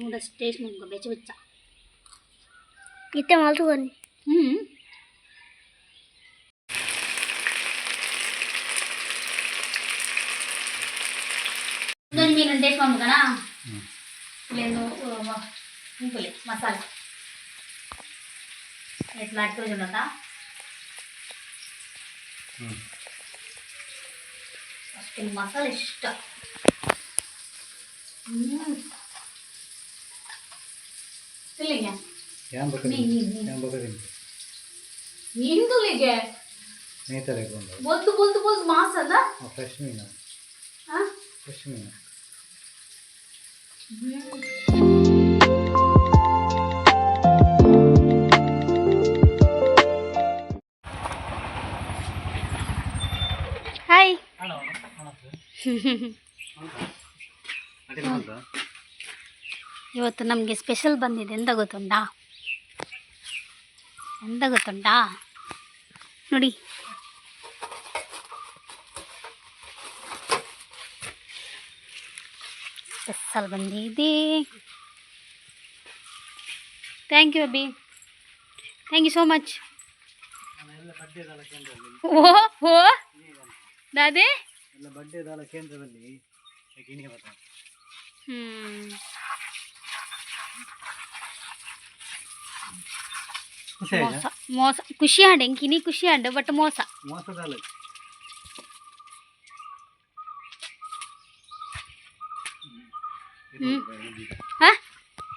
Noodles taste ಮಲ್ಪುಗ ಬೆಚ್ಚ ಬೆಚ್ಚ. ಇತ್ತೆ ಮಲ್ತು ಬನ್ನಿ. ಹ್ಞೂ. ಒಂದೊಂದು ಮೀನು ಟೇಸ್ಟ್ ಮಾಡ್ಬೇಕಣ. ಇಲ್ಲೇನು ಉಂಪುಲೆ ಮಸಾಲೆ ಎಟ್ಲ ತೋಜುಂಡತ. ಅಷ್ಟು ಮಸಾಲೆ ಇಷ್ಟ. ಇಲ್ಲಿಗೆ. ಯಾನ್ ಬೊಕ ಮೀನ್, ಮೀನ್, ಮೀನ್. ಯಾನ್ ಬೊಕ ತಿನ್ಪೆ. ಮೀನ್ದುಲಿಗೆ. ನೇತಲೆ ಕೊಂಡು. ಬೊಲ್ತು ಬೊಲ್ತು ಬೊಲ್ತು ಮಾಸ ಅಲ್ಲ. ಫ್ರೆಶ್ ಮೀನು. ಹಾಂ. ಫ್ರೆಶ್ ಮೀನು. ಹಾಯ್. ಇವತ್ತು ನಮಗೆ ಸ್ಪೆಷಲ್ ಬಂದಿದೆ. ಎಂತ ಗೊತ್ತುಂಟಾ? ಎಂತ ಗೊತ್ತುಂಟಾ? ನೋಡಿ, ಸ್ಪೆಷಲ್ ಬಂದಿದೆ. Thank you Abhi, thank you so much. ಓ ಓ ದಾದೆ. ಎಲ್ಲ ಬಡ್ಡೆದಾಲ ಕೇಂದ್ರದಲ್ಲಿ ಗಿಣಿಗೆ ಬರ್ತಾರೆ. ಹ್ಮ್. ಖುಷಿ ಆಯ್ತಾ? ಮೋಸ ಮೋಸ. ಖುಷಿ ಆಂಡ್ ಎಂಕಿನಿ ಖುಷಿ ಆಂಡ್, ಬಟ್ ಮೋಸ. ಮೋಸದಾಲ. ಹ್ಮ್. ಹಾ.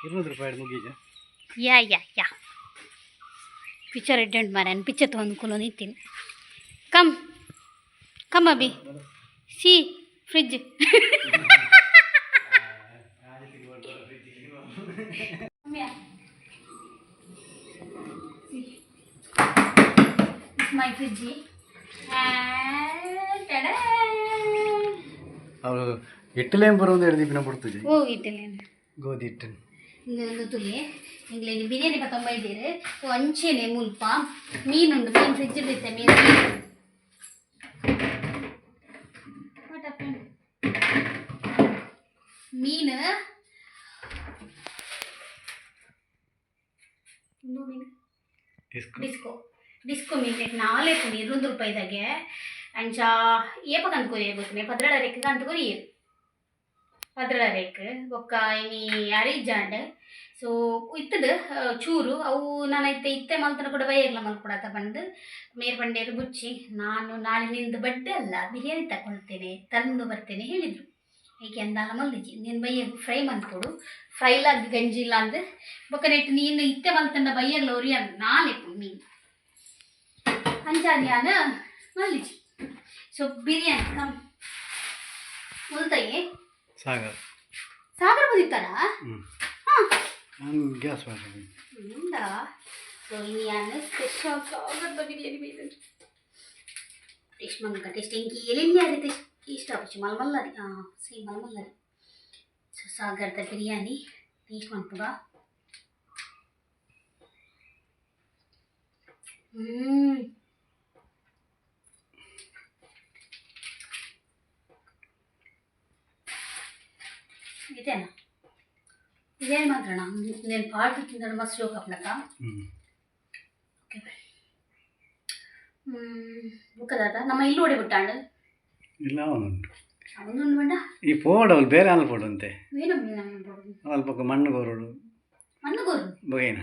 200 ರೂಪಾಯಿ ಮುಗೀಜ. ಯಾ ಯಾ ಯಾ, ಪಿಕ್ಚರ್ ಎಡ್ಡೆಂಟ್ ಮಾರ್ಯಾನ ಪಿಕ್ಚರ್ ತೊಗೊಂಡು ಕುಲೋನ್ ಇತ್ತೀನಿ. Come come Abhi, see fridge. My fridge. ಅವರು ಇಟ್ಟಲೇನು ಬರೋದು ಹಿಡ್ದಿಪ್ಪಿನ ಪಡ್ತದೆ. ಓ, ಇಟ್ಟಲೇನು? ಗೋಧಿ ಹಿಟ್ಟು. ಇಂದು ತುಲೆ ಎಂಗ್ಲೇನಿ ಬಿರಿಯಾನಿ ಪತ್ತೊಂಬ ಇದ್ದೀರಿ. ಸೊ ಅಂಚೆನೆ ಮುಲ್ಪ ಮೀನುಂಡು. ಮೀನು ಫ್ರಿಜ್ ಇತ್ತೆ. ಮೀನು. What happened? ಮೀನು ಇಂದು ಮೀನು. ಡಿಸ್ಕೋ. ಡಿಸ್ಕೋ, ಡಿಸ್ಕೋ ಮೀನು ನಾಲ್ಕು 200 ರೂಪಾಯಿದಾಗೆ. ಅಂಚ ಏಪ ಕಂತ್ಕೊರಿಯರ್ ಗೊತ್ತುನೆ? ಪದ್ರಡರೆಕ್ ಕಂತ್ಕೊರಿಯರ್, ಪದ್ರಡರೆಕ್. ಬೊಕ್ಕ ಇನಿ ಅರಿಜಾಂಡ್. ಸೊ ಇತ್ತದ ಚೂರು ಅವು ನಾನು ಇತ್ತೆ ಇತ್ತೆ ಮಲ್ತನ ಕೂಡ ಬೈಯಗ್ಲ ಮಲ್ಪಡತ ಬಂದು ಮೇರ್ ಬಂಡೇರು ಬುಚ್ಚಿ. ನಾನು ನಾಳೆ ನಿಂದು ಬಡ್ಡೆ ಅಲ್ಲ, ಬಿರಿಯಾನಿ ತಗೊಳ್ತೇನೆ, ತಂದು ಬರ್ತೇನೆ ಹೇಳಿದರು. ಏಕೆ ಅಂದಾಲ ಮಲ್ದಿಜಿ. ನೀನು ಬಯ್ಯ ಫ್ರೈ ಮಲ್ಕೊಡು, ಫ್ರೈಲಾಗಿ ಗಂಜಿ ಇಲ್ಲ ಅಂದ್. ಬೊಕ್ಕ ನೆಟ್ ನೀನು ಇತ್ತೆ ಮಲ್ತಂಡ ಬಯ್ಯಗ್ಲ ಒರಿಯ ನಾಳೆ ಮೀನು ಅಂಚಾದ ಯಾನ್ ಮಲ್ದಿಜಿ. ಸೊ ಬಿರಿಯಾನಿ ಕಮ್ ಮುಲ್ತಯ್ಯೆ. ಸಾಗರ್. ಸಾಗರ ಬದಿತ್ತಾರ. ಹ್ಞೂ. ಹಾಂ. ನಾನು ಗ್ಯಾಸ್ ಮಾಡ್ತೀನಿ. ಉಂಡಾ? ಸೊ ಇನಿ ಯಾನ್ ಸ್ಪೆಷಲ್ ಸಾಗರದ ಬಿರಿಯಾನಿ ಬೈದನ್. ಟೇಸ್ಟ್ ಮಂಗ ಟೇಸ್ಟ್ ಇಂಕಿ ಎಲ್ಲಿ ಆಗುತ್ತೆ ಇಷ್ಟ ಆಪುಜಿ. ಮಲ್ಮಲ್ಲರಿ ಹಾಂ ಸಿ ಮಲ್ಮಲ್ಲರಿ. ಸೊ ಸಾಗರದ ಬಿರಿಯಾನಿ ಟೇಸ್ಟ್ ಮನ್ಪುಗ. ಹ್ಮ್ ಇದೇನಾ? ಇದೇನು ಮಾತ್ರಣ నేను ಪಾರ್ಟ್ ತಿಂದ್ರೆ ಮಸ್ತ್ ಜೋಕ್ ಅಪ್ನಕ. ಹ್ಞೂ. ಓಕೆ. ಬುಕ್ಕದಾದ ನಮ್ಮ ಇಲ್ಲು ಓಡಿ ಬಿಟ್ಟಾಂಡು. ಇಲ್ಲ, ಅವನುಂಟು. ಅವನು ಬೇಡ. ಈ ಪೋಡವಲ್ ಬೇರೆ ಆಲ್ ಪೋಡುಂತೆ. ಏನು? ಅಲ್ಪ ಮಣ್ಣು ಕೋರೋಡು. ಮಣ್ಣು ಗೋರು. ಬಗೆನ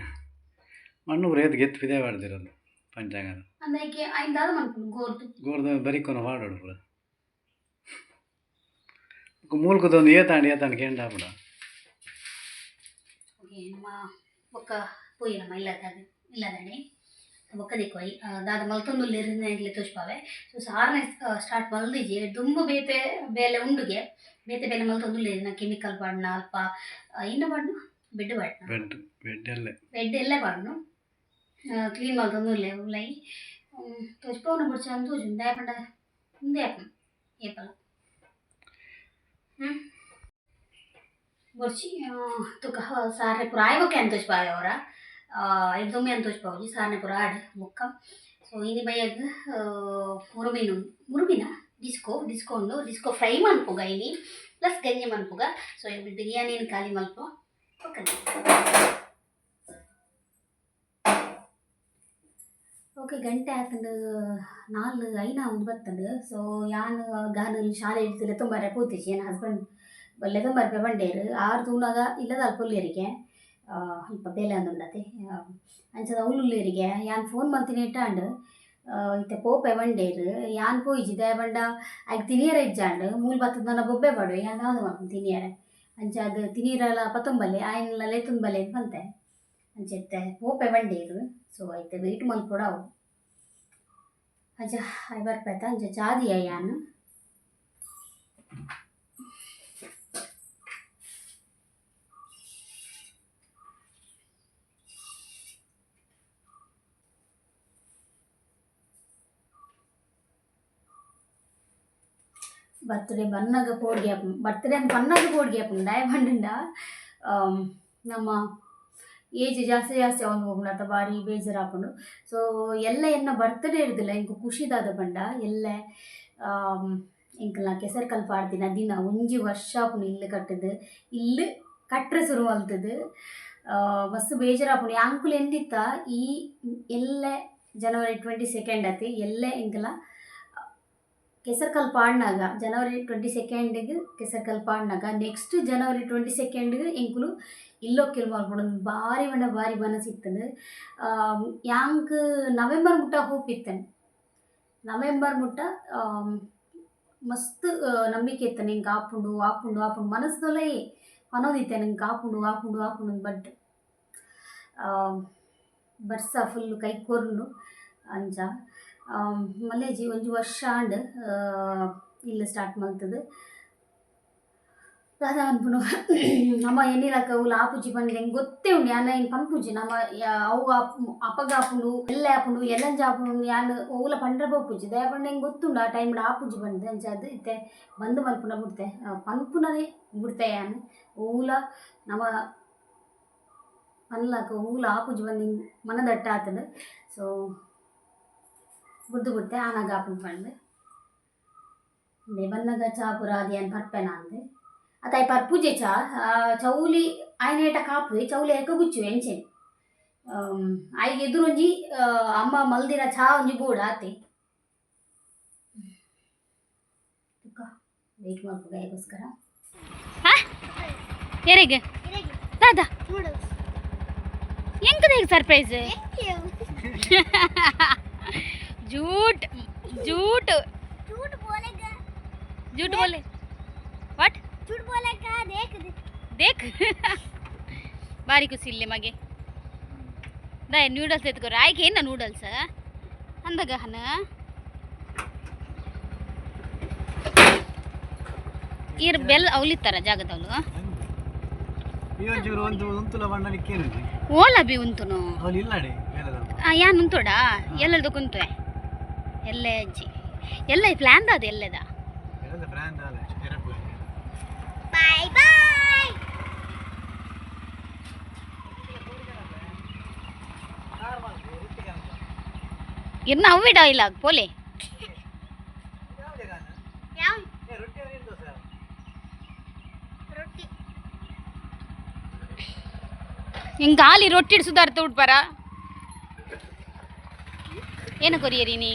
ಮಣ್ಣು ಪೂರ ಏತ್ ಗೆತ್ತು ಪಿದೆ ಮಾಡ್ದಿರೋದು ಪಂಚಾಂಗದ. ಅಂದಕ್ಕೆ ಐಂದಾದ ಮನ್ಪುಂಡು ಗೋರ್ದು. ಗೋರ್ದ ಬರಿಕೊನ ಪಾಡೋಡು ಪೂರ ಮೂಲಕದ ಒಂದು ಏತಾಂಡ್ ಏತಾಂಡ್ ಕೇಂಡ ಪೂರ. ಓಕೆ, ನಮ್ಮ ಬೊಕ್ಕ ಪೋಯಿ ನಮ್ಮ ಇಲ್ಲದಾಗ ಇಲ್ಲದಾಣಿ ಬೊಕ್ಕ ದಿಕ್ಕೋಯ್ ದಾದ ಮಲ್ತೊಂದುಲ್ಲೆರ್ ಎಂಕ್ಲೆ ತೋಜ್ಪಾವೆ. ಸೊ ಸಾರನೆ ಸ್ಟಾರ್ಟ್ ಮಲ್ದಿಜಿ. ದುಂಬು ಬೇತೆ ಬೇಲೆ ಉಂಡುಗೆ, ಬೇತೆ ಬೇಲೆ ಮಲ್ತೊಂದುಲ್ಲೆರ್. ನ ಕೆಮಿಕಲ್ ಪಾಡ್ನ ಅಲ್ಪ ಇನ್ನ ಪಾಡ್ನು ಬೆಡ್ ಪಾಡ್ನ. ಬೆಡ್ ಬೆಡ್ ಎಲ್ಲೆ. ಬೆಡ್ ಎಲ್ಲ ಪಾಡ್ನು ಕ್ಲೀನ್ ಮಲ್ತೊಂದುಲ್ಲೆ ಉಲೈ. ತೋಜ್ಪಾವುನ ಬೊಡ್ಚಿ ಅಂದ್ ತೋಜುಂಡು. ದಾಯೆ ಪಂಡ ಉಂದೇ ಆಪುಂಡು ಏಪಲ. ಹ್ಞೂ, ಬೊಡ್ಚಿ ತುಕ ಸಾರನೆ ಪೂರ ಆಯ್ ಬೊಕ್ಕ ಎಂತ ತೋಜ್ಪಾವೆ ಅವರ ದುಮ್ಮೆ ಅಂತ ತೋಜ್ಪಾವುಜಿ. ಸಾರನೆ ಪೂರ ಆಡ್ ಬೊಕ್ಕ. ಸೊ ಇನಿ ಬಯ್ಯಗ್ ಮುರುಮೀನು, ಮುರುಮೀನ ಡಿಸ್ಕೋ, ಡಿಸ್ಕೋ ಉಂಡು. ಡಿಸ್ಕೋ ಫ್ರೈ ಮನ್ಪುಗ ಇನಿ, ಪ್ಲಸ್ ಗಂಜಿ ಮನ್ಪುಗ. ಸೊ ಬಿರಿಯಾನಿನ ಖಾಲಿ ಮಲ್ಪ. ಓಕೆ ಓಕೆ ಗಂಟೆ ಆತಂಡು ನಾಲ್ ಐನಾ ಒಂದು ಬತ್ತಂಡು. ಸೊ ಯಾನ್ ಗಾನ ಶಾಲೆ ಇಡ್ತಿಲ್ಲ ತುಂಬಾರೆ ಪೋತಿಜಿ. ನನ್ನ ಹಸ್ಬೆಂಡ್ ಬಲ್ಲೆ ತುಂಬಾರೆ ಬಂಡೇರು ಆರು ತೂನಾಗ ಇಲ್ಲದ ಅಲ್ಪ ಉಲ್ಲೇರಿಗೆ ಅಲ್ಪ ಬೇಲೆ ಅಂದುಂಡತೆ. ಅಂಚದ ಅವ್ಲು ಉಲ್ಲೇರಿಗೆ ಯಾನ್ ಫೋನ್ ಮಲ್ತಿನ ಇಟ್ಟಾಂಡ್. ಇತ್ತೆ ಪೋಪೆ ಬಂಡೇರು ಯಾನ್ ಪೋಯಿಜಿ ದಾಯೆ ಪಂಡ ಐಕ್ ತಿನಿಯರ ಇಜ್ಜಾಂಡ್. ಮೂಲು ಬತ್ತದ ನನ್ನ ಬೊಬ್ಬೆ ಪಾಡುವೆ. ಯಾನ್ ದಾದ ಮಲ್ಪುನು ತಿನಿಯರೆ? ಅಂಚ ಅದು ತಿನಿಯರಲ ಪತ್ತೊಂಬಲ್ಲೆ ಆಯ್ನ್ಲ ಲೆತ್ತೊಂಬಲ್ಲೆ ಅಂತ ಪಂತೆ. ಅಂಚ ಇತ್ತೆ ಪೋಪೆ ಬಂಡೇರು. ಸೊ ಐತೆ ವೆಯ್ಟ್ ಮಲ್ಪೊಡಾವು. ಅಂಚ ಆಯ್ ಬರ್ಪೆತ. ಅಂಚ ಚಾದಿಯ ಯಾನ್. ಬರ್ತ್ಡೇ ಬನ್ನಗ ಪೋಡ್ಗೆ, ಬರ್ತ್ಡೇ ಅಂತ ಬನ್ನಗ ಪೋಡ್ಗೆ ಆಪುಂಡು. ದಾಯೆ ಪಂಡುಂಡ ನಮ್ಮ ಏಜ್ ಜಾಸ್ತಿ ಜಾಸ್ತಿ ಆವೊಂದು ಪೋಪುಂಡು ಅತ್ತ, ಬಾರಿ ಬೇಜಾರಾಪುಂಡು. ಸೊ ಎಲ್ಲ ಎನ್ನ ಬರ್ತ್ಡೇ ಇರ್ದಿಲ್ಲ ಎಂಕ್ ಖುಷಿ ದಾದ ಪಂಡ ಎಲ್ಲೆ ಎಂಕಲ್ನ ಕೆಸರು ಕಲ್ಲ್ ಪಾಡ್ದಿನ ದಿನ. ಒಂಜಿ ವರ್ಷ ಆಪುಂಡು ಇಲ್ಲ್ ಕಟ್ಟುದು, ಇಲ್ಲ್ ಕಟ್ರೆ ಸುರು ಮಲ್ತುದು. ಮಸ್ತ್ ಬೇಜಾರಾಪುಂಡು. ಯಾಂಕುಲು ಎಂದಿತ್ತ ಈ ಎಲ್ಲೆ ಜನವರಿ 22 ಅತಿ ಎಲ್ಲೆ ಎಂಕಲ ಕೆಸರು ಕಲ್ಲ್ ಪಾಡ್ನಾಗ, ಜನವರಿ 22ಗ್ ಕೆಸರು ಕಲ್ಲ್ ಪಾಡ್ನಾಗ ನೆಕ್ಸ್ಟ್ ಜನವರಿ 22ಗ್ ಎಂಕುಲು ಇಲ್ಲೊಕ್ಕೆಲ್ ಮಲ್ಪೊಡು ಬಾರಿ ಪಂಡ ಬಾರಿ ಮನಸ್ಸಿತ್ತುಂಡು. ಯಾಂಕ್ ನವೆಂಬರ್ ಮುಟ್ಟ ಹೋಪ್ ಇತ್ತುಂಡು. ನವೆಂಬರ್ ಮುಟ್ಟ ಮಸ್ತ್ ನಂಬಿಕೆ ಇತ್ತುಂಡು, ಎಂಕ್ ಆಪುಂಡು ಆಪುಂಡು ಆಪುಂಡು. ಮನಸ್ಸುದೊಲೈ ಪನೊಂದಿತ್ತೆ, ನಂಗೆ ಆಪುಂಡು ಆಪುಂಡು ಆಪುಂಡು. ಬಟ್ ಬರ್ಸ ಫುಲ್ ಕೈ ಕೊರ್ಂಡು. ಅಂಚ ಮಲ್ಲೇಜಿ ಒಂಜಿ ವರ್ಷ ಆಂಡ್ ಇಲ್ಲ್ ಸ್ಟಾರ್ಟ್ ಮಲ್ತುದು. ದಾದ ಪನ್ಪುನು, ನಮ ಎನ್ನಿಲಕ ಅವ್ಲು ಆಪುಜಿ ಪಂದ್ ಎಂಕ್ ಗೊತ್ತೇ ಉಂಡು. ಯಾನ್ ಐನ್ ಪನ್ಪುಜಿ. ನಮ ಅವು ಅಪಗ ಆಪುಂಡು, ಎಲ್ಲೆ ಆಪುಂಡು, ಎಲ್ಲಂಜ ಆಪುಂಡು, ಯಾನ್ ಒವ್ಲ ಪಂಡ್ರೆ ಪೋಪುಜಿ. ದಾಯೆ ಪಂಡ ಎಂಕ್ ಗೊತ್ತುಂಡು ಆ ಟೈಮ್ಡ್ ಆಪುಜಿ ಪಂದ್. ಅಂಚಾದ್ ಇತ್ತೆ ಬಂದ್ ಮಲ್ಪುನ ಬುಡ್ತೆ, ಪನ್ಪುನನೇ ಬುಡ್ತೆ. ಯಾನ್ ಒವ್ಲ ನಮ ಪನ್ಲಕ ಒವ್ಲ ಆಪುಜಿ ಪಂದ್ ಮನದಟ್ಟ ಆತುಂಡು. ಸೊ ಬುಡ್ದು ಬುಡ್ತೆ, ಆನಾಗ ಆಪುಂಡು ಪಂದ್. ಇಂದೇ ಬನ್ನಗ ಚಾ ಪೂರ ಆದ್ ಯಾನ್ ಪರ್ಪೆನಾ ಅಂದ್ ಅತ್ತ. ಆಯೆ ಪರ್ಪುಜೆ ಚಾ. ಚೌಲಿ ಆಯ್ನೇಟ ಕಾಪುವೆ, ಚೌಲಿ ಐಕ ಗುಚ್ಚುವೆ. ಅಂಚೆನೆ ಆಯ್ಗೆ ಎದುರೊಂಜಿ ಅಮ್ಮ ಮಲ್ದಿನ ಚಾ ಒಂಜಿ ಬೋಡು ಆತೆ. ತುಕ ವೆಯ್ಟ್ ಮಲ್ಪುಗ ಐಗೋಸ್ಕರ. ಹಾ, ಏರೆಗ್ ದಾದಾ? ಎಂಕದ ಸರ್ಪ್ರೈಸ್? झूठ झूठ. झूठ बोलेगा. झूठ बोले what? झूठ बोलेगा, देख. देख, ಬಾರಿ ಖುಷಿ ಇಲ್ಲೇ ಮಗೆ. ದಾಯ ನೂಡಲ್ಸ್ ಎತ್ಕೊರ ಆಯ್ಕೆ ಏನ ನೂಡಲ್ಸ್ ಅಂದಾಗ ಹನ. ಈರ್ ಬೆಲ್ ಅವಲಿತ್ತಾರ ಜಾಗದವಳು. ಈ ಒಂಚೂರು ಒಂದು ಉಂತುಲ ಬಣ್ಣಲಿಕ್ಕೇನು? ಓಲ ಬಿ ಉಂತುನು. ಅವಳು ಇಲ್ಲಡೆ ಬೇರೆ. ಯಾನ್ ಉಂತೋಡ ಎಲ್ಲೆಲ್ದು ಕುಂತುವೆ. ಎಲ್ಲೆ ಅಜ್ಜಿ ಎಲ್ಲ ಪ್ಲ್ಯಾನ್ ಅದು ಎಲ್ಲದ. ಬ್ರ್ಯಾಂಡ್ ಅಲ್ಲ, ಏರೋಪ್ಲೇನ್. Bye bye. ಇರ್ನ ಅವೇ ಡೈಲಾಗ್ ಪೋಲೆ. ಯಾವ? ರೊಟ್ಟಿ ದೋಸೆ. ರೊಟ್ಟಿ. ಹಿಂಗೆ ಖಾಲಿ ರೊಟ್ಟಿ ಸುಧಾರ್ತ ಉಟ್ಪಾರ. ಏನು ಕೊರಿಯರಿ ನೀ?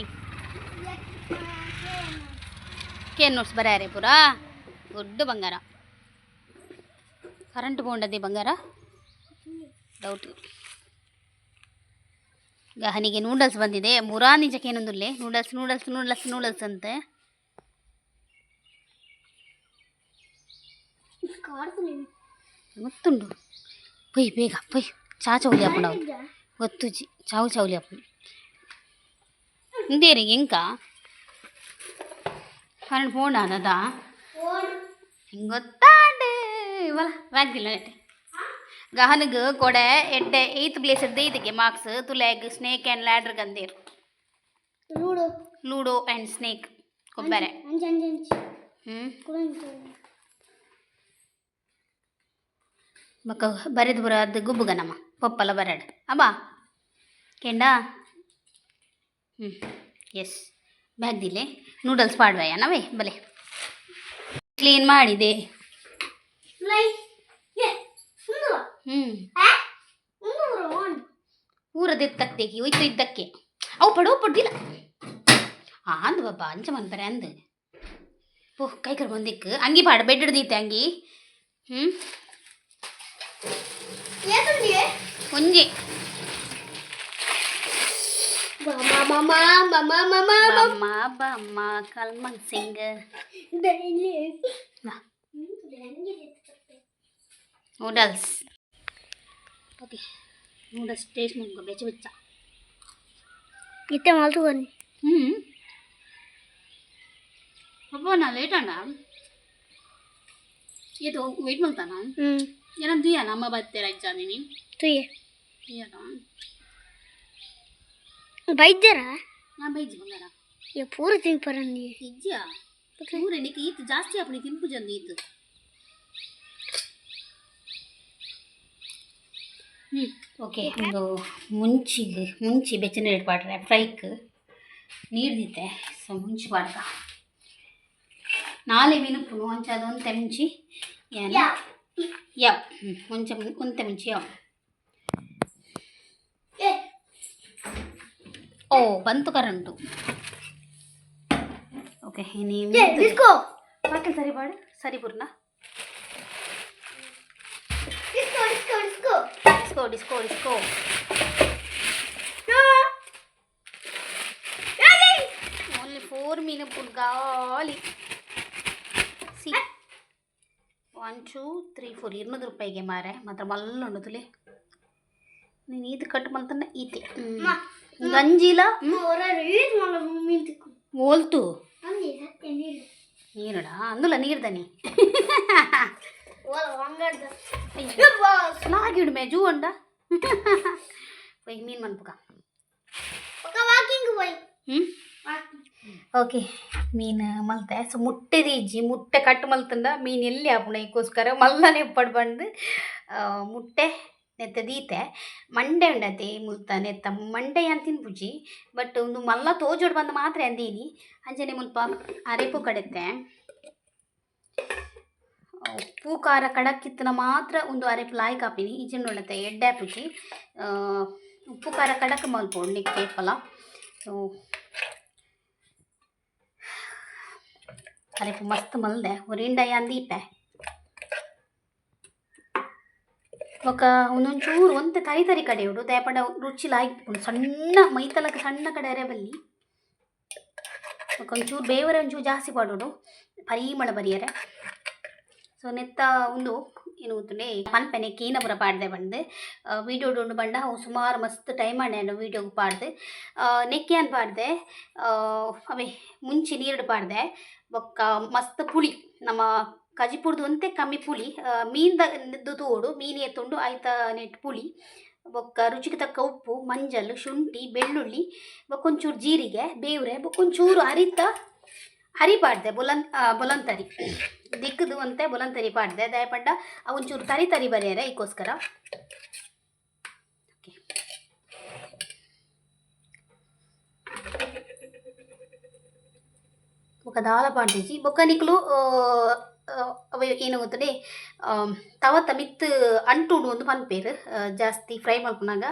ಕೇನ್ ನೋಟ್ಸ್ ಬರಾರೆ ಪೂರಾ. ದೊಡ್ಡ ಬಂಗಾರ ಕರೆಂಟ್ ಬೋಂಡದೆ ಬಂಗಾರ ಡೌಟ್. ಗಹನಿಗೆ ನೂಡಲ್ಸ್ ಬಂದಿದೆ. ಮುರಾ ನಿಜಕ್ಕೆ ಏನೊಂದುಲ್ಲೆ ನೂಡಲ್ಸ್ ನೂಡಲ್ಸ್ ನೂಡಲ್ಸ್ ನೂಡಲ್ಸ್ ಅಂತೆ. ಗೊತ್ತುಂಡು. ಪೊಯ್ ಬೇಗ ಪೊಯ್. ಚಾ ಚೌಲಿ ಹಾಕೊಂಡು ಗೊತ್ತುಜಿ. ಚಾವು ಚೌಲಿ ಹಾಕೊಂಡು ಇಂದೇರಿ. ಎಂಕ ಕರೆಂಟ್ ಫೋನ್ ಆನದ ಗೊತ್ತಾಂಡ್. ವಲ ಬ್ಯಾಗ್ದಿಲ್ಲ. ಗಹನಗ್ ಕೊಡೆ ಎಡ್ಡೆ ಏಯ್ತ್ ಪ್ಲೇಸ್ ಇದಕ್ಕೆ ಮಾರ್ಕ್ಸ್ ತುಲೆಗ್ ಸ್ನೇಕ್ ಆ್ಯಂಡ್ ಲ್ಯಾಡರ್ ಗಂದೇರು. ಲೂಡೋ. ಲೂಡೋ ಆ್ಯಂಡ್ ಸ್ನೇಕ್ ಕೊಬ್ಬರೆ. ಅಂಚ ಅಂಚ ಅಂಚ. ಹ್ಞೂ. ಕುಡಂಚ. ಬೊಕ್ಕ ಬರೆದು ಪೂರ ಅದು ಗುಬ್ಬುಗ ನಮ್ಮ ಪಪ್ಪಲ ಬರಡ್ ಅಬ್ಬಾ ಕೆಂಡ. ಹ್ಞೂ, ಎಸ್, ಬ್ಯಾಗ್ದಿಲ್ಲೆ ನೂಡಲ್ಸ್ ಪಾಡ್ವಯ್ಯ ನಾವೇ ಬಲೆ ಕ್ಲೀನ್ ಮಾಡಿದೆ. ಲೈ ಏ ಸುಂದರ. ಪೂರ ದೆತ್ತಕ್ತೆಕಿ ಒಯ್ತು ಇದ್ದಕ್ಕೆ ಅವು ಪಡೋ ಪಡ್ದಿಲ್ಲ ಆಂದ್ ಬಾಬಾ ಅಂಚ ಮನ್ಪರೆ ಅಂದ್ ಪೋ ಕೈ ಕರ್ ಬಂದಿಕ್ ಅಂಗಿ ಪಾಡ ಬೆಡ್ ಹಿಡ್ದೈತೆ ಅಂಗಿ. ಹ್ಞೂ. ಒಂಜಿ. ಬಮ್ಮ ಬಮ್ಮ ಕಲ್ಮನ್ ಸಿಂಗ್. ನೂಡಲ್ಸ್. ಓಕೆ, ನೂಡಲ್ಸ್ ಟೇಸ್ಟ್ ಮುಗ್ಗ ಬೆಚ್ಚ ಬೆಚ್ಚ. ಇತ್ತೆ ಮಲ್ತುకొని. ಹ್ಞೂ ಅಪ್ಪ, ನಾ ಲೇಟ್ ಅಣ್ಣ ಇದು ವೇಟ್ ಮಾಡ್ತಾನ. ಏನಂತ ನಮ್ಮ ಬತ್ತೆ ರಜ್ಜಾ ನೀನು. ತುಯ್ಯ. ತುಯ್ಯನ. ಬೈದ್ಯರಾ? ನಾ ಬೈಜಿ ಬಂಗಾರ. ಇ ಪೂರ ತಿನ್ಪರಂದಿ. ಇಜ್ಜಿಯಾ ಪೂರ ನಿಕ್ ಈತ್ ಜಾಸ್ತಿ ಆಪುನಿ ತಿನ್ಪು ಜಂದು ಈತ್. ಹ್ಞೂ ಓಕೆ, ಒಂದು ಮುಂಚಿಗೆ ಮುಂಚಿ ಬೆಚ್ಚ ನೀರು ಪಾಡ್ರೆ ಫ್ರೈಕ್ ನೀರ್ದಿತ್ತೆ. ಸೊ ಮುಂಚಿ ಪಾಡ್ಕ ನಾಳೆ ಮಿನುಪುನು ಅಂಚ ಅದು ಒಂತೆ ಮುಂಚಿ ಏನು ಯಾವ ಹ್ಞೂ ಮುಂಚೆ ಒಂತೆ ಮುಂಚಿ ಯಾವ. ಓ, ಬಂತು ಕರೆಂಟು. ಓಕೆ, ನೀವು ಡಿಸ್ಕೋ. ಬಾಕಿ ಸರಿ ಬಾಡು ಸರಿ ಪೂರ್ಣ. Disco disco disco. Disco disco disco. Only four ಮೀನು ಗಾಲಿ. ಸಿ, 1 2 3 4. 200 ರೂಪಾಯಿಗೆ ಮಾರೆ ಮಾತ್ರ ಮಲ್ಲ ತುಲೆ. ನೀನು ಈತ್ ಕಟ್ ಮಲ್ತಂಡ ಈತೆ ಗಂಜಿಲ. ಓಲ್ತು. ನೀರುಡ ಅಂದುಲ ನೀರ್ದನಿ. ಲಾಗಿಡು ಮೇ ಜೂ ಅಂಡ ಪೊಯ್ ಮೀನು ಮನ್ಪುಕ. ಹ್ಞೂ ಓಕೆ, ಮೀನು ಮಲ್ತೆ. ಸೊ ಮುಟ್ಟೆ ಇಜ್ಜಿ, ಮುಟ್ಟೆ ಕಟ್ ಮಲ್ತಂಡ ಮೀನು ಎಲ್ಲಿ ಆಪುಂಡು ಐಕ್ಕೋಸ್ಕರ ಮಲ್ಲನೆ ಎಪ್ಪಡ್ ಬಂದು ಮುಟ್ಟೆ ನೆತ್ತ ದೀತೆ. ಮಂಡೆ ಉಂಡತೆ ಮುಲ್ತ ನೆತ್ತ ಮಂಡೆ ಯಾನ್ ತಿನ್ಪುಜಿ, ಬಟ್ ಒಂದು ಮಲ್ಲ ತೋಜೋಡು ಬಂದು ಮಾತ್ರ ಅಂದೀನಿ. ಅಂಚನೆ ಮುಲ್ಪ ಅರೆಪು ಕಡೆತ್ತೆ. ಉಪ್ಪು ಖಾರ ಕಡಕ್ಕಿತ್ತನ ಮಾತ್ರ ಒಂದು ಅರೆಪು ಲಾಯ್ಕ್ ಆಪಿನಿ ಇಜ್ಜಿಂಡ ಉಂಡತೆ ಎಡ್ಡೆ ಆಪುಜಿ. ಉಪ್ಪು ಖಾರ ಕಡಕ್ ಮಲ್ಪೊಡು ನಿಕ್ ಏಪಲ. ಸೊ ಅರೆಪು ಮಸ್ತ್ ಮಲ್ದೆ ಒರಿಂಡ ಯಾನ್ ದೀಪೆ. ಬೊಕ ಒಂದೊಂಚೂರು ಒಂತೆ ತರಿ ತರಿ ಕಡೆಯೋಡು ದಾಯೆಪಂಡ ರುಚಿ ಲಾಯ್ಕ್ ಸಣ್ಣ ಮೈತಲಕ ಸಣ್ಣ ಕಡೆ ಅರೆ ಬಲ್ಲಿ. ಬೊಕ ಒಂಚೂರು ಬೇವರೆ ಒಂಚೂರು ಜಾಸ್ತಿ ಪಾಡೋಡು ಪರಿಮಳ ಬರಿಯರೆ. ಸೊ ನೆತ್ತ ಉಂದು ಏನು ಗೊತ್ತುಂಡೆ ಪನ್ಪೆ ನೆಕ್ಕೆ ಪೂರ ಪಾಡ್ದೆ ಬಂದು ವೀಡಿಯೋ ಉಂಡು ಬಂಡ ಅವು ಸುಮಾರು ಮಸ್ತ್ ಟೈಮ್ ಆಂಡ್ ವೀಡಿಯೋಗ್ ಪಾಡ್ದು. ನೆಕ್ಕೆ ಯಾನ್ ಪಾಡ್ದೆ ಅವೇ ಮುಂಚಿ ನೀರುಡು ಪಾಡ್ದೆ. ಬೊಕ್ಕ ಮಸ್ತ್ ಪುಳಿ, ನಮ್ಮ ಕಜಿಪುಡ್ದು ಒಂತೆ ಕಮ್ಮಿ ಪುಳಿ ಮೀನ್ದ ತೂವೊಡು ಮೀನು ಎತ್ತುಂಡು ಐತ ನೆಟ್ ಪುಳಿ. ಬೊಕ್ಕ ರುಚಿಗೆ ತಕ್ಕ ಉಪ್ಪು, ಮಂಜಲ್, ಶುಂಠಿ, ಬೆಳ್ಳುಳ್ಳಿ, ಬೊಕ್ಕ ಒಂಚೂರು ಜೀರಿಗೆ, ಬೇವ್ರೆ, ಬೊಕ್ಕ ಒಂಚೂರು ಅರಿತ ಅರಿ ಪಾಡ್ದೆ. ಬೊಲಂತರಿ ದಿಕ್ಕದು ಒಂತೆ ಬೊಲಂತರಿ ಪಾಡ್ದೆ. ದಾಯೆಪಂಡ ಅವು ಒಂಚೂರು ತರಿ ತರಿ ಬರಿಯರೆ ಐಕ್ಕೋಸ್ಕರ. ಓಕೆ, ಬೊಕ್ಕ ದಾಲ ಪಾಡ್ದಿಜಿ. ಬೊಕ್ಕ ನಿಕ್ಲು ಅವೆ ಏನು ಗೊತ್ತುಂಡೆ ತವತ ಮಿತ್ತ್ ಅಂಟುಂಡು ಒಂದು ಪನ್ಪೆರ್ ಜಾಸ್ತಿ ಫ್ರೈ ಮಲ್ಪುನಗ.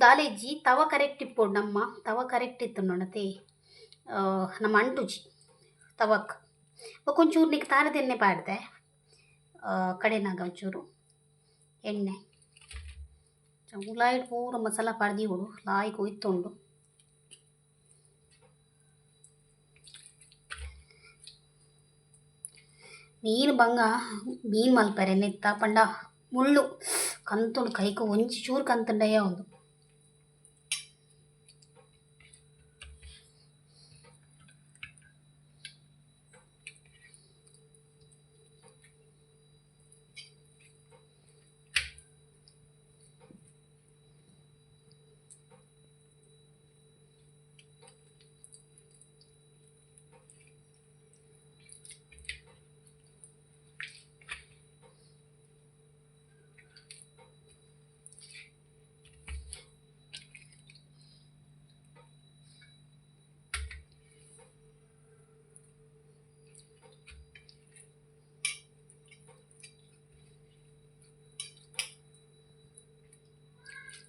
ದಾಲೇಜಿ ತವ ಕರೆಕ್ಟ್ ಇಪ್ಪೊಡು. ನಮ್ಮ ತವ ಕರೆಕ್ಟ್ ಇತ್ತುಂಡತೆ ನಮ್ಮ ಅಂಟುಜಿ ತವಕ್. ಬೊಕ್ಕ ಒಂಚೂರು ನಿಕ್ ತಾರದ ಎಣ್ಣೆ ಪಾಡ್ದೆ ಕಡೆನಾಗ ಒಂಚೂರು ಎಣ್ಣೆ ಉಲಾಯಿಡ್ ಪೂರ ಮಸಾಲ ಪಾಡ್ದೀವೊಡು ಲಾಯ್ಕ್ ಒಯ್ತುಂಡು. ಮೀನು ಬಂಗ ಮೀನು ಮಲ್ಪರೆ ನೆತ್ತ ಪಂಡ ಮುಳ್ಳು ಕಂತುಂಡು ಕೈಕ್ ಒಂಜಿ ಚೂರು ಕಂತುಂಡಯ ಉಂದು.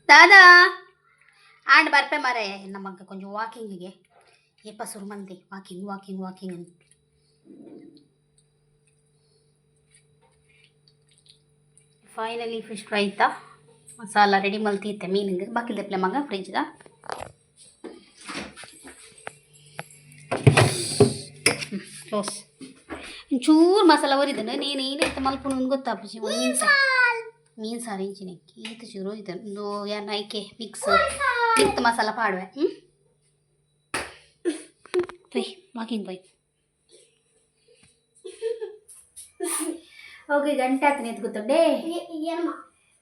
ದಾದಾ ಆಂಡ್ ಬರ್ಪೆ ಮಾರೆ ನಮಗ್ ಕೊಂಚ ವಾಕಿಂಗಿಗೆ ಏಪ ಸುರು ಮಲ್ದೆ ವಾಕಿಂಗ್ ವಾಕಿಂಗ್ ವಾಕಿಂಗ್ ಅಂತ. ಫೈನಲಿ ಫಿಶ್ ಫ್ರೈ ಇತ್ತಾ ಮಸಾಲ ರೆಡಿ ಮಲ್ತಿತ್ತೆ ಮೀನಿಗೆ ಬಾಕಿ ದೆಪ್ಲೆ ಮಗ ಫ್ರಿಜ್ದ ಕ್ಲೋಸ್. ಒಂಚೂರು ಮಸಾಲ ಒರಿದನು ನೀನು ಏನಾಯ್ತು ಮಲ್ಪುನು ಗೊತ್ತಾಪುಜಿ. ಒಂದು ಮೀನು ಸಾರು, ಮೀನು ಸಾರು ಇಂಚಿನ ಈತ ಚೂರು ಇದು ಯಾನ್ ಐಕೆ ಮಿಕ್ಸ್ ಮಿಕ್ಸ್ ಮಸಾಲ ಪಾಡುವೆ. ಹ್ಞೂ, ಬೈ ವಾಕಿಂಗ್ ಬೈ. ಓಕೆ, ಗಂಟೆ ಆತನ ಎದ್ದು ಗೊತ್ತುಂಡೆ? ಏನಮ್ಮ?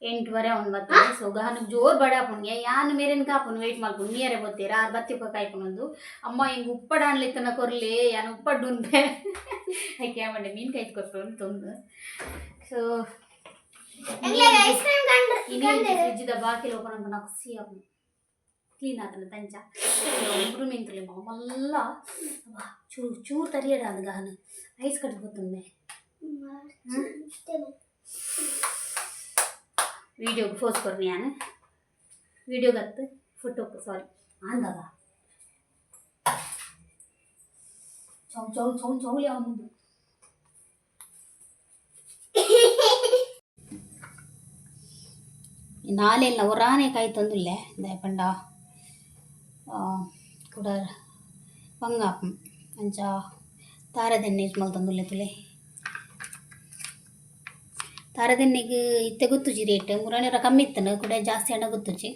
8:30 9. ಸೊ ಗಹನಕ್ಕೆ ಜೋರು ಬಡ ಆಪುಣ್ಗೆ ಯಾನ್ ಮೇರೆನ್ ಕಾಪುನು ವೆಯ್ಟ್ ಮಲ್ಪುನು ನೀರೆ ಬತ್ತೀರ ಆರು ಬತ್ತಿ ಕಾಯ್ಪುನೊಂದು. ಅಮ್ಮ ಹಿಂಗೆ ಉಪ್ಪಡ ಅನ್ಲಿತ್ತನ ಕೊರ್ಲಿ ಯಾನ್ ಉಪ್ಪಡ್ಡು ಉಂದೆ ಐಕೆ ಮಂಡೆ ಮೀನು ಕಾಯ್ತು ಕೊರ್ಪು ತೊಂದು. ಸೊ ಐಸ್ ಕ್ರೀಮ್ ಕಂಡ್ರೆ. ಇನ್ನು ಫ್ರಿಜ್ದ ಬಾಕಿಲ್ ಓಪನ್ ಅಂತ ಖುಷಿ ಆಪುಂಡು. ಕ್ಲೀನ್ ಆತನ ತಂಚ ಒಬ್ರು ಮೀನ್ ಮಲ್ಲ ಚೂರು ಚೂರು ತರಿಯಡ ಅದು ಗಹನ ಐಸ್ ಕಟ್ಟು ಗೊತ್ತುಂಡೆ. ವೀಡಿಯೋಗೆ ಫೋಸ್ ಕೊರ್ನಿ ನಾನು ವೀಡಿಯೋಗತ್ತು ಫೋಟೋಕ್ಕೆ ಸಾರಿ ಅಂದಾಗ ಚೌ ಚೌ ಚೌ ಚೌಲಿ ಅವನು. ನಾಲೆಲ್ಲ ಒರಾನೆ ಕಾಯಿ ತಂದುಲ್ಲೆ ದಾಯಪಂಡ ಕುಡ ಬಂಗಾಪಂ ಅಂಚ ತಾರದೆಣ್ಣೆ ಯೂಸ್ ಮಲ್ತೊಂದುಲ್ಲೆ ತುಲೆ. ತಾರದೆಣ್ಣೆಗೆ ಇತ್ತೆ ಗೊತ್ತುಜಿ ರೇಟ್. ಮುರಾಣಿರ ಕಮ್ಮಿ ಇತ್ತನ ಕೂಡ ಜಾಸ್ತಿ ಹಣ ಗೊತ್ತುಜಿ.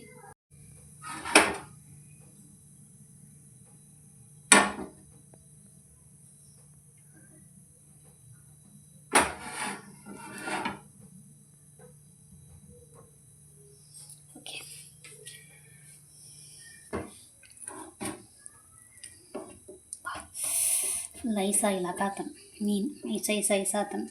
ಓಕೆ, ಫುಲ್ ಐಸ್ ಆಗಿಲ್ಲ ಕಾತನ್ ಮೀನು ಐಸ್ ಐಸ್ ಐಸ್ ಆತನ್.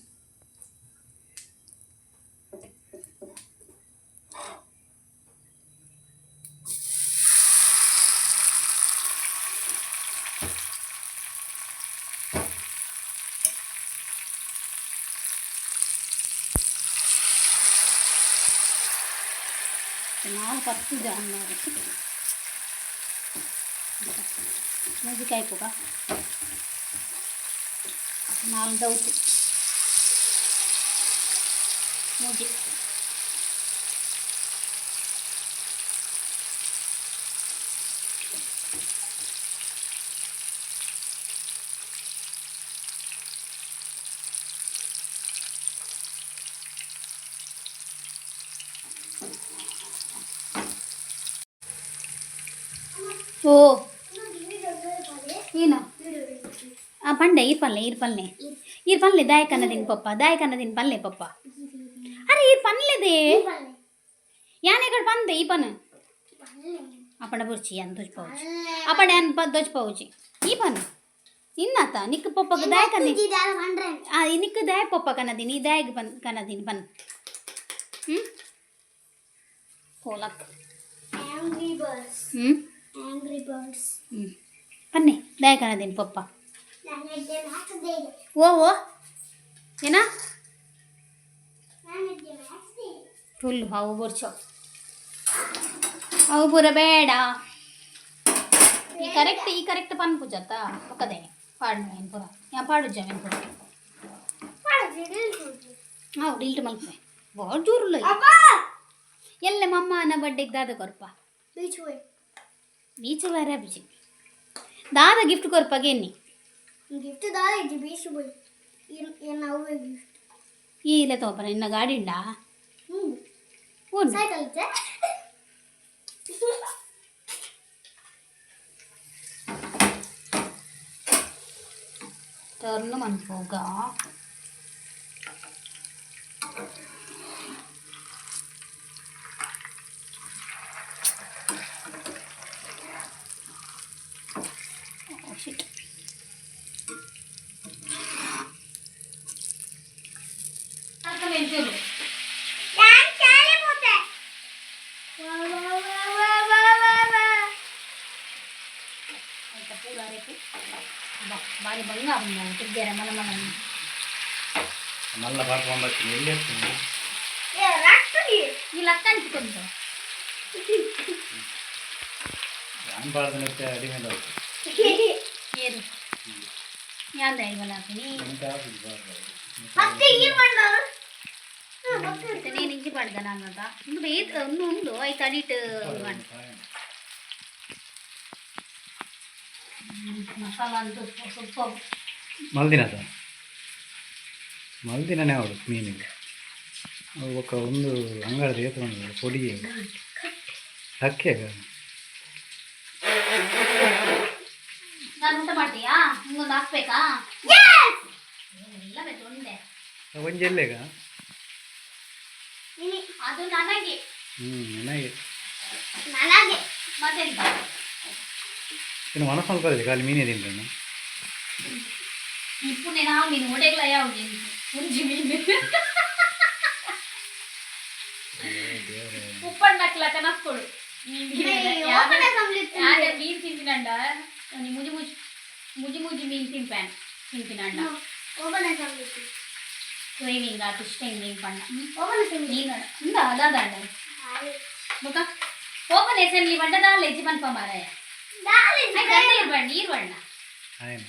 4:10 ಜಾನ್ ಮೂಜಿಕಾಯಿ ಪೂಗ ನಾಲ್ ದೌತು ಮೂಜಿ. ಓ ಏನು ಆ ಪಂಡೆ ಈರ್ ಪಲ್ಲೆ ಈರ್ ಪಲ್ಲೆ ಈರ್ ಪಲ್ಲೆ ದಾಯ ಕನ್ನದಿನ ಪಪ್ಪ ದಾಯ ಕನ್ನದಿನ ಪಲ್ಲೆ ಪಪ್ಪ. ಅರೆ ಈರ್ ಪನ್ಲೆದೆ ಯಾನೆ ಕಡೆ ಪಂದೆ ಈ ಪನ್ ಅಪ್ಪಣ ಬುರ್ಚಿ ಅನ್ ದೊಜ್ ಪಾವುಜಿ ಅಪ್ಪಣ ಅನ್ ಪ ದೊಜ್ ಪಾವುಜಿ ಈ ಪನ್ ನಿನ್ನಾತ ನಿಕ್ಕ ಪಪ್ಪಗ ದಾಯ ಕನ್ನಿ ಆ ನಿಕ್ಕ ದಾಯ ಪಪ್ಪ ಕನ್ನದಿನಿ ಈ ದಾಯಗ್ ಪನ್ ಕನ್ನದಿನಿ ಪನ್. ಹ್ಞೂ ಕೋಲಕ್. Angry Birds. ಹ್ಞೂ. Angry Birds. ಹ್ಞೂ ಪನ್ನೆ ದಾಯ ಕನ್ನದಿನಿ ಪಪ್ಪ. ನಾನು ಮ್ಯಾಥ್ಸ್ ಇದೆ. ಓ ಓ ಏನಾ? ನಾನು ಮ್ಯಾಥ್ಸ್ ಇದೆ. ಫುಲ್ ಅವು ಬುರ್ಚೋ ಅವು ಪೂರ ಬೇಡ. ಈ ಕರೆಕ್ಟ್ ಈ ಕರೆಕ್ಟ್ ಪನ್ ಪೂಜತ್ತ ಒಕ್ಕದೆ ಪಾಡು ಏನು ಪೂರ ಯಾ ಪಾಡು ಜಮೀನು ಪೂರ. ಹಾಂ ಡಿಲ್ಟ್ ಮಲ್ಪೆ ಭಾಳ ಜೋರುಲ್ಲ. ಎಲ್ಲ ಮಮ್ಮನ ಬಡ್ಡೆಗೆ ದಾದ ಕೊರ್ಪ. ಬೀಚ್ ಹೋಯ್. ಬೀಚ್ ಬೇರೆ ಬೀಚ್ ದಾದ ಗಿಫ್ಟ್ ಕೊರ್ಪಾಗೆ ಎನ್ನಿ. ಗಿಫ್ಟ್ ದಾದ ಇಜ್ಜಿ ಬೀಚ್ ಹೋಯ್ ಏನು ಅವು ಗಿಫ್ಟ್. ಈ ಇಲ್ಲ ತಗೋಪ ನಿನ್ನ ಗಾಡಿ ಉಂಡಾ? ಹ್ಞೂ. ಉಂಟು. ಸೈಕಲ್ ಇದ್ದೆ. ಟರ್ನ್ ಮನ್ಪೋಗ. Oh, shit. ನಾನು ಶಾಲೆ ಹೋದೆ. ವಾ ವಾ ವಾ ವಾ ವಾ ವಾ ವಾ. ಆಯ್ತಾ ಪೂರ ರೇಪು ಬಾರಿ ಬಂಗ ತಿರ್ಗ್ಯಾರ ಮಲ ಮಲ. ಮಲ್ಲ ಪಾಡ್ಕೊಂಡ್ ಬರ್ತೀನಿ ಎಲ್ಲಿ ಇರ್ತೀನಿ. ಏ ರಾಕ್ತದಿ. ಈ ಲಕ್ಕ ಅಂಟಿಕೊಂಡು. ಯಾನ್ ಪಾಡ್ದನತ್ತೆ ಅಡಿಮೇಲೆ ಆಯ್ತು. ಏರು ಯಾನ್ ದಾಯಿ ಹಾಕಿನಿ. ಎಂತ ಆಪುಜಿ ಪಾಡ್ದ. ಫಸ್ಟ್ ಈ ಬಂದವರು. నేను ఇంచి పడతాను అన్నట ఇందు ಬೇತ್ ಒಂದು ಉಂಡು ಐತೆ ಅಡಿಟ್. ಮಸಾಲ ಅಂತೂ ಸೂಪರ್. ಮಲ್ದಿನ ಸರ್, ಮಲ್ದಿನನೇ ಅವಳು ಮೀನಿಗೆ. ಅವು ಬೊಕ್ಕ ಒಂದು ಅಂಗಡಿ ಏತ್ಕೊಂಡು ಪೊಡಿ ಅಕ್ಕಿ. ನಾನು ಊಟ ಮಾಡ್ತೀಯಾ? ನಿಂಗೊಂದು ಹಾಕ್ಬೇಕಾ? ಎಲ್ಲ ಬೇಕು ಒಂದೇ. ಒಂಜಿ ಎಲ್ಲೆಗ? ಅದು ನನಗೆ. ಹ್ಞೂ, ನನಗೆ. ನನಗೆ. ಮತ್ತೆಂತ? ಇನ್ನು ಮನಸ್ಸು ಮಲ್ಪದಿದೆ, ಖಾಲಿ ಮೀನೇ ತಿಂತಾನೆ. ఇప్పుడు నేను ఆ ಮೀನು ಒಡೆಗ್ಲ ಯಾವುದು ಒಂಜಿ ಮೀನು ಉಪ್ಪಣ್ಣ ಹಾಕ್ಲಕ್ಕ ನಕ್ಕೊಡು. Open complete. ಮೀನು ತಿಂತಿನಂಡ ಮುಜಿ ಮುಜಿ ಮುಜಿ ಮುಜಿ ಮೀನು ತಿನ್ಪಾನ್ ತಿಂತಿನಂಡ. Open complete. ಕ್ರೇವಿಂಗ್ ಆತು ಇಷ್ಟ ಮೀನು ಪಣ್ಣ. Open complete. ನೀನು ಇಂದ ಅದಾದಂಡ ಮುಖ ಓಪನ್ ಅಸೆಂಬ್ಲಿ ಬಂಡದ ಲೆಜ್ಜಿ ಪನ್ಪ ಮಾರಾಯ. ದಾಲಿ. ನೀರು ಬಣ್ಣ, ನೀರು ಬಣ್ಣ. ಆಯ್ತು.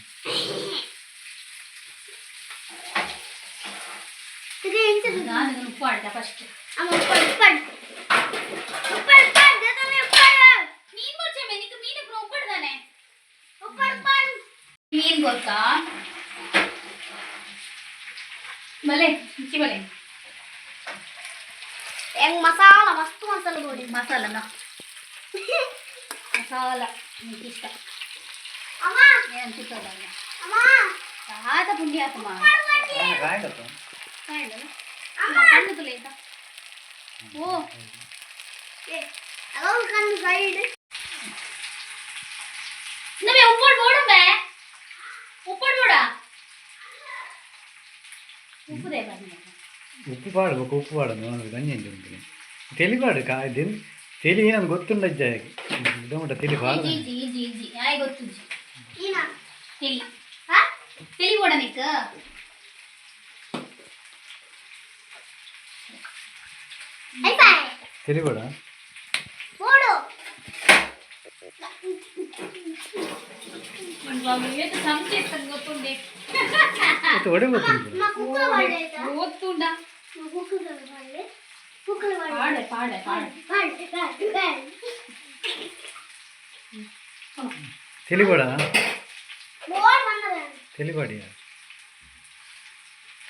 ನಾನು ಉಪ್ಪು ಆಡ್ದ ಫಸ್ಟ್. ಅಮ್ಮ, ಉಪ್ಪು ಉಪ್ಪು ಉಪ್ಪು ಉಪ್ಪು ಜೊತೆ ಉಪ್ಪು. ಮೀನು ಮುಚ್ಚೆ ನಿಕ್ ಮೀನು ಪೂರ ಉಪ್ಪಡ್ದಾನೆ. ಉಪ್ಪು ಉಪ್ಪು. ಮೀನು ಗೊತ್ತಾ? ಬಲೆ ಮುಚ್ಚಿ ಬಲೆ. ಹೆಂಗ್ ಮಸಾಲ, ಮಸ್ತ್ ಮಸಾಲ ಬೋಡಿ. ಮಸಾಲ ಮಸಾಲ ನಿಂಗೆ ಇಷ್ಟ. ಅಮ್ಮ. ಏನು ಸಿಕ್ಕಲ್ಲ. ಅಮ್ಮ. ತಾತ ಪುಣ್ಯ ಆತಮ್ಮ. ಕಾಯ್ದಪ್ಪ. ಕಣ್ಣು ತುಲೆ ಆಯ್ತಾ? ಓ. ಅವಾಗ ಕಣ್ಣು ಸೈಡ್. ನಮಗೆ ಉಪ್ಪಡ್ ಬೋಡಮ್ಮೆ, ಉಪ್ಪಡ್ ಬೋಡ, ಉಪ್ಪುದೇ ಬನ್ನಿ. ಉಪ್ಪು ಪಾಡ್ಬೇಕು, ಉಪ್ಪು ಪಾಡೋದು ನನಗೆ ಗಂಜಿ ಉಂಟು. ತೆಲಿ ಪಾಡು ಕಾ ದೆನ್ ತೆಲಿ ನನ್ಗೆ ಗೊತ್ತುಂಡಜ್ಜ ಇದಮಟ ತೆಲಿ ಪಾಡ. ಈಜಿ ಈಜಿ ಈಜಿ ಈಜಿ ಆಯ್ ಗೊತ್ತುಜ್ಜಿ. ಏನ? ತೆಲಿ. ಹಾ. ತೆಲಿ ಬೋಡ ನಿಕ್. ಐಫೈ. ತೆಲಿ ಬೇಡ. ಬೋಡು. ಸಂಚೇತನ ಗೊತ್ತುಂಡೆ. ಮತ್ತು ಒಡೆ ಗೊತ್ತುಂಟು. మా కుక్కలు వాడే ఆಯ್ತಾ? ಗೊತ್ತುಂಡ. మా కుక్కలు వాడే, కుక్కలు వాడే. ಪಾಡೆ ಪಾಡೆ ಪಾಡೆ. వాడే వాడే వాడే. ತೆಲಿ ಬೇಡ. ಬೋಡ್ ಬಂದದ. ತೆಲಿ ಪಾಡಿಯ.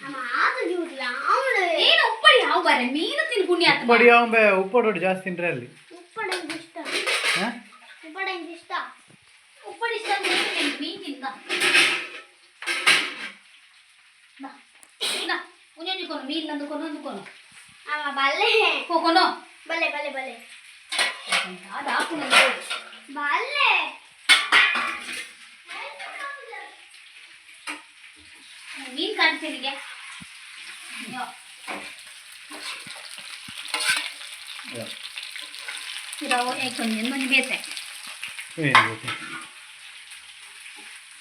ಅಮ್ಮ, ಆತ ಜೂಟ್ಲ ಅವಳು. ಏನು ಉಪ್ಪಡಿ ಯಾವ ಬಾರೆ ಮೀನು ತಿನ್ ಪುಣ್ಯ ಆತ್ಮ. ಉಪ್ಪಡಿ ಅವಂಬೆ ಉಪ್ಪಡು ಜಾಸ್ತಿ ತಿಂದ್ರೆ ಅಲ್ಲಿ. ಉಪ್ಪಡ ಇಷ್ಟ. ಹಾಂ. ಉಪ್ಪಡ ಇಷ್ಟ. ಉಪ್ಪಡಿ ಇಷ್ಟ ಅಂದ್ರೆ ಏನು? ಮೀನು ತಿಂದ ಬಾ ಇಂದ ಒಂಜೊಂಜಿ ಕೊನು ಮೀನು ನಂದು ಕೊನು ಒಂದು ಕೊನು. ಅಮ್ಮ, ಬಲ್ಲೆ. ಕೊನು. ಬಲ್ಲೆ ಬಲ್ಲೆ ಬಲ್ಲೆ. ಅದು ಹಾಕು ನಂದು. ಬಲ್ಲೆ. ಮೀನು ಕಾಣ್ತೀನಿಗೆ. ಒಂಜಿ ಒಂಜಿ ಬೇತೆ. ಏನು ಗೊತ್ತು?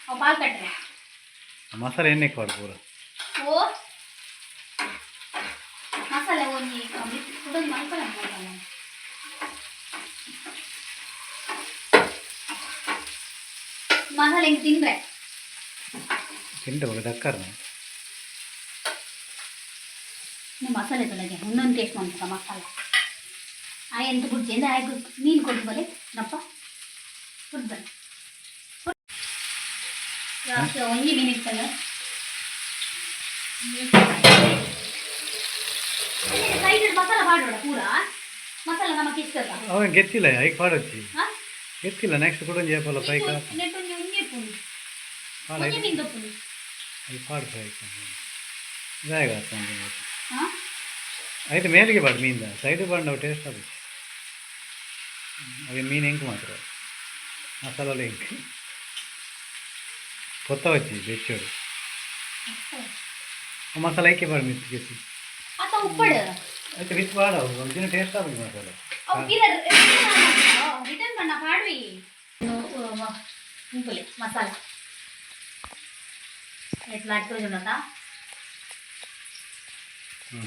ಅವು ಬಾಲ್ ಕಟ್ರೆ. ಮಸಾಲೆ ಎಣ್ಣೆ ಪಾಡು ಪೂರ. ಓ, ಮಸಾಲೆ ಒಂಜಿ ಕುಡೊಂದು ಮಲ್ಪಲ ಮಸಾಲೆ. ಮಸಾಲೆ ಹಿಂಗೆ ತಿಂದ್ರೆ. ತಿಂದ್ರೆ ಬಗ ದಕ್ಕಾರ. ನೀವು ಮಸಾಲೆ ತೊಳಗೆ ಒಂದೊಂದು ಟೇಸ್ಟ್ ಮಾಡ್ಬೇಕ ಮಸಾಲೆ. ಆ ಎಂತ ಬುಡ್ಜಿ ಅಂದ್ರೆ ಆಯ್ತು. ಮೀನು ಕೊಟ್ಟು ಬಲೆ ನಪ್ಪ ಕೊಟ್ಟು ಬಲೆ. ಲಾಸ್ಟ್ ಒಂಜಿ ಮೀನು ಇತ್ತಲ್ಲ. ಸೈಡ್ ಮಸಾಲ ಮಾಡೋಣ ಪೂರ ಮಸಾಲ ನಮಗೆ ಇಷ್ಟ. ಅವ ಗೆತ್ತಿಲ್ಲ, ಐಕ್ ಪಾಡೊಚ್ಚಿ. ಹಾಂ. ಗೆತ್ತಿಲ್ಲ, ನೆಕ್ಸ್ಟ್ ಕೂಡ ಒಂಜಿ ಏಪಲ್ಲ ಪೈಕ. ನೆಟ್ ಒಂಜಿ ಒಂಜಿ ಪುಣಿ. ಪಾಡ. ಒಂಜಿ ಮೀನು ತಪ್ಪುನಿ. I ಪಾಡು ಪೈಕ ಜಾಗ. ಹಾಂ. ಐತೆ ಮೇಲಿಗೆ ಪಾಡು, ಮೀನ್ದ ಸೈಡ್ ಪಾಡು, ಅವು ಟೇಸ್ಟ್ ಆಗುತ್ತೆ. ಅವೆ ಮೀನು ಎಂಕ್ ಮಾತ್ರ ಮಸಾಲೆ ಎಂಕ್ ಕೊತ್ತ ವಚ್ಚಿ ಬೆಚ್ಚೋಡು ಮಸಾಲೆ ಐಕೆ ಪಾಡು ಮಿತ್ ಗೆಸಿ. ಅತ್ತ ಉಪ್ಪಡು. ಐತೆ ವಿತ್ ಪಾಡು, ಅವು ಒಂದಿನ ಟೇಸ್ಟ್ ಆಗುತ್ತೆ ಮಸಾಲೆ. ಅವು ಪಿರ ರಿಟರ್ನ್ ಬಣ್ಣ ಪಾಡ್ವಿ ಉಂಪುಲೆ ಮಸಾಲ ಎಟ್ಲ ಅಟ್ಟೋಜುಂಡತ. ಹ್ಞೂ.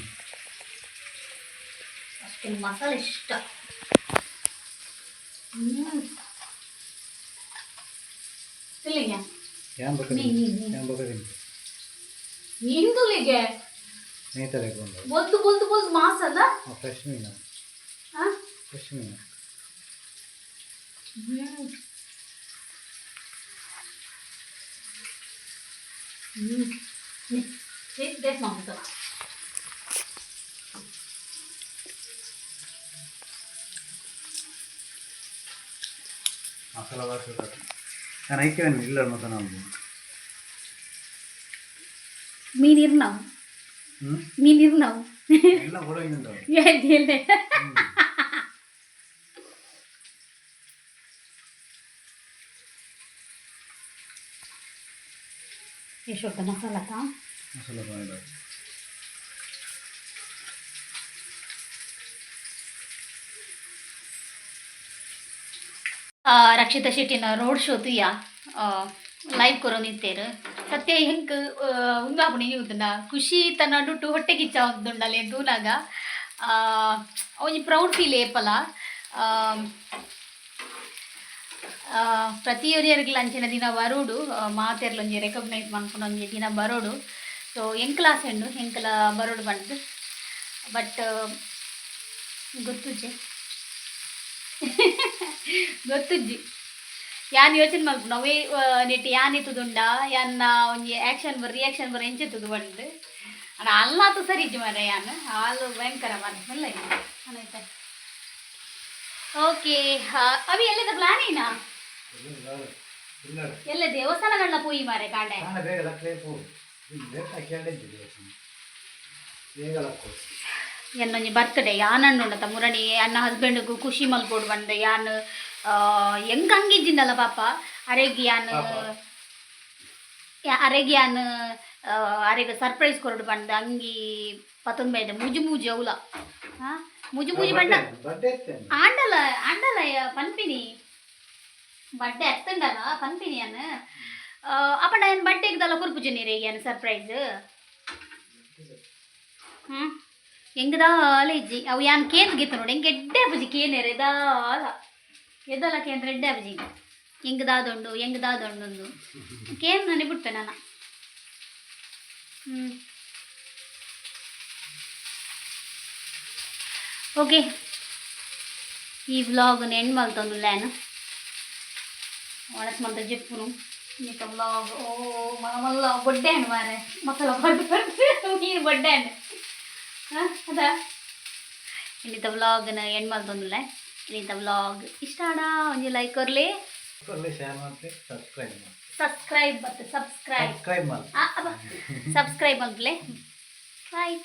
ಅಷ್ಟು ಮಸಾಲೆ ಇಷ್ಟ. ಇಲ್ಲಿಗೆ. ಯಾನ್ ಬೊಕ ಮೀನ್, ಮೀನ್, ಮೀನ್. ಯಾನ್ ಬೊಕ ತಿನ್ಪೆ. ನಿಂದುಲಿಗೆ. ನೇತಲೆ ಕೊಂಡು. ಬೊಲ್ದು ಬೊಲ್ದು ಬೊಲ್ದು ಮಾಸದ. ಫ್ರೆಶ್ ಮೀನು. ಹಾ. ಫ್ರೆಶ್ ಮೀನು. ಹ್ಮ್ ಹ್ಮ್ ಟೇಸ್ಟ್ ಮಾಡ್ಬಿಟ್ಟು. ಮಸಾಲ ವಾಸ. ನಾನು ಐಕೆ ಇಲ್ಲ ಮತ್ತೆ ನಾವು. ಮೀನ್ ಇರ್ ನಾವು. ಹ್ಞೂ. ಮೀನ್ ಇರ್ ನಾವು. ಎಲ್ಲ ಕೂಡ ಹಿಂದೆ. ಎಲ್ಲಿ? ಎಷ್ಟು ಮಸಾಲಕ್ಕ? ಮಸಾಲ ಬಾಯಿಲ್. ರಕ್ಷಿತಾ ಶೆಟ್ಟಿನ ರೋಡ್ ಶೋ ತುಯ್ಯ, ಲೈವ್ ಕೊರೊಂದಿತ್ತೇರು. ಸತ್ಯ ಹೆಂಕ್ ಉಂದಾಪುಣಿ ಉಂತುಂಡ ಖುಷಿ ತನ್ನ ನಡುಟು ಹೊಟ್ಟೆ ಕಿಚ್ಚ ಉಂದುಂಡಲೆ ತೂನಾಗ ಒಂಜಿ ಪ್ರೌಡ್ ಫೀಲ್ ಏಪಲ. ಪ್ರತಿಯೊರಿಯರ್ಗ್ಲ ಅಂಚಿನ ದಿನ ಬರೋಡು, ಮಾತೆರ್ಲ ಒಂಜಿ ರೆಕಗ್ನೈಸ್ ಮನ್ಪುನ ಒಂಜಿ ದಿನ ಬರೋಡು. ಸೊ ಎಂಕ್ಲ ಆಸೆ ಉಂಡು ಎಂಕ್ಲ ಬರೋಡು ಪಂಡ್ದ್. ಬಟ್ ಗೊತ್ತುಜ್ಜೆ, ಗೊತ್ತುಜ್ಜಿ. ಯಾನ್ ಯೋಚನೆ ಮಲ್ಪುನ ಅವೇ ನೆಟ್ ಯಾನ್ ಇತ್ತುದುಂಡ ಯಾನ್ನ ಒಂಜಿ ಆ್ಯಕ್ಷನ್ ಬರ್ ರಿಯಾಕ್ಷನ್ ಬರ್ ಎಂಚೆತ್ತುದು ಪಂಡ್ದ್. ಅಡ ಅಲ್ಲಾತು ಸರಿ ಇಜ್ಜಿ ಮಾರ್ರೆ, ಯಾನ್ ಹಾಲು ಭಯಂಕರ ಮಾರ್ರೆ ಮಲ್ಲ ಆಯ್ತಾ. ಓಕೆ ಅವಿ, ಎಲ್ಲದ ಪ್ಲಾನ್ ಏನಾ? ಇಲ್ಲ. ಎಲ್ಲ ದೇವಸ್ಥಾನಗಳನ್ನ ಪೋಯಿ ಮಾರೆ ಕಾಂಡೆ. ಕಾಣ ಬೇಗ ಲಕ್ಕಲೆ ಪೋ ಲೇಟ್ ಕೇಳಿದ್ದೆ ದೇವಸ್ಥಾನ ಬೇಗ ಲಕ್ಕೋ. ಎನ್ನೊಂಜಿ ಬರ್ತ್ಡೇ ಯಾನಣ್ಣುಂಡತ ಮುರಣಿ ಅನ್ನ ಹಸ್ಬೆಂಡ್ಗು ಖುಷಿ ಮಲ್ಪೊಡು ಬಂದೆ. ಯಾನ್ ಎಂಕ್ ಅಂಗಿಜ್ಜಿಂಡಲ್ಲ ಪಾಪ ಅರೆಗ್ ಯಾನ್ ಪಾಪ. ಅರೆಗ್ ಯಾನ್ ಅರೆಗ್ ಸರ್ಪ್ರೈಸ್ ಕೊರಡು ಬಂದ ಅಂಗಿ ಪತ್ತೊಂದು ಬೈದೆ. ಮೂಜಿ ಮೂಜಿ ಅವಲ ಹಾ ಮೂಜಿ ಮೂಜಿ ಬಣ್ಣ. ಬರ್ಡೇ ಇತ್ತೇನೆ. ಆಂಡಲ ಆಂಡಲ ಪನ್ಪಿನಿ ಬಡ್ಡೆ ಅತ್ತಂಡಲ ಪನ್ಪಿನಿ ಯಾನ್. ಅಪ್ಪಂಡ ಏನು ಬಡ್ಡೆಗ್ದಲ್ಲ ಕೊರ್ಪುಜಿ ನೀರು ಏನು ಸರ್ಪ್ರೈಸ್? ಹ್ಞೂ, ಎಂಗದಾಲ ಇಜ್ಜಿ. ಅವು ಯಾನ್ ಕೇಂದ್ ಗೀತ ನೋಡಿ ಎಂಕ್ ಎಡ್ಡೆ ಆಪುಜಿ ಕೇನೇರು ಎದಾಲ ಎದಲ ಕೇಂದ್ರ ಎಡ್ಡೆ ಆಪುಜಿ. ಎಂಗದಾದೊಂಡು ಎಂಗದಾದೊಂಡು ಕೇಂದ್ರ ನನಗೆ ಬಿಡ್ಪೆ ನಾನು. ಹ್ಞೂ, ಓಕೆ, ಈ ವ್ಲಾಗ್ ಎಂಡ್ ಮಲ್ತೊಂದುಲ್ಲೆ ಯಾನ್. ಒಣಸ್ ಮಂತ ಜೆಪ್ಪುನು ಈತ ವ್ಲಾಗ್. ಓ ಮಲ್ಲ ಮಲ್ಲ ಬೊಡ್ಡೆ ಹಣ್ಣು ಮಾರೆ, ಮಕ್ಕಳ ಬರ್ದು ಬರ್ದು ನೀರು ಬೊಡ್ಡೆ ಹಣ್ಣು. ಹಾಂ, ಅದ ಇನ್ನಿತ ವ್ಲಾಗ್ನ ಎಂಡ್ ಮಲ್ತೊಂದುಲ್ಲೆ. ಇನ್ನಿತ ವ್ಲಾಗ್ ಇಷ್ಟ ಆಡ ಒಂಜಿ ಲೈಕ್ ಕೊರ್ಲಿ. ಶೇರ್ ಮಾಡ್ತೆ, ಸಬ್ಸ್ಕ್ರೈಬ್ ಮಾಡಿ. ಸಬ್ಸ್ಕ್ರೈಬ್ ಮತ್ತು ಸಬ್ಸ್ಕ್ರೈಬ್. ಸಬ್ಸ್ಕ್ರೈಬ್ ಮಾಡಿ. ಸಬ್ಸ್ಕ್ರೈಬ್ ಮಲ್ಪಲೆ. ಬಾಯ್.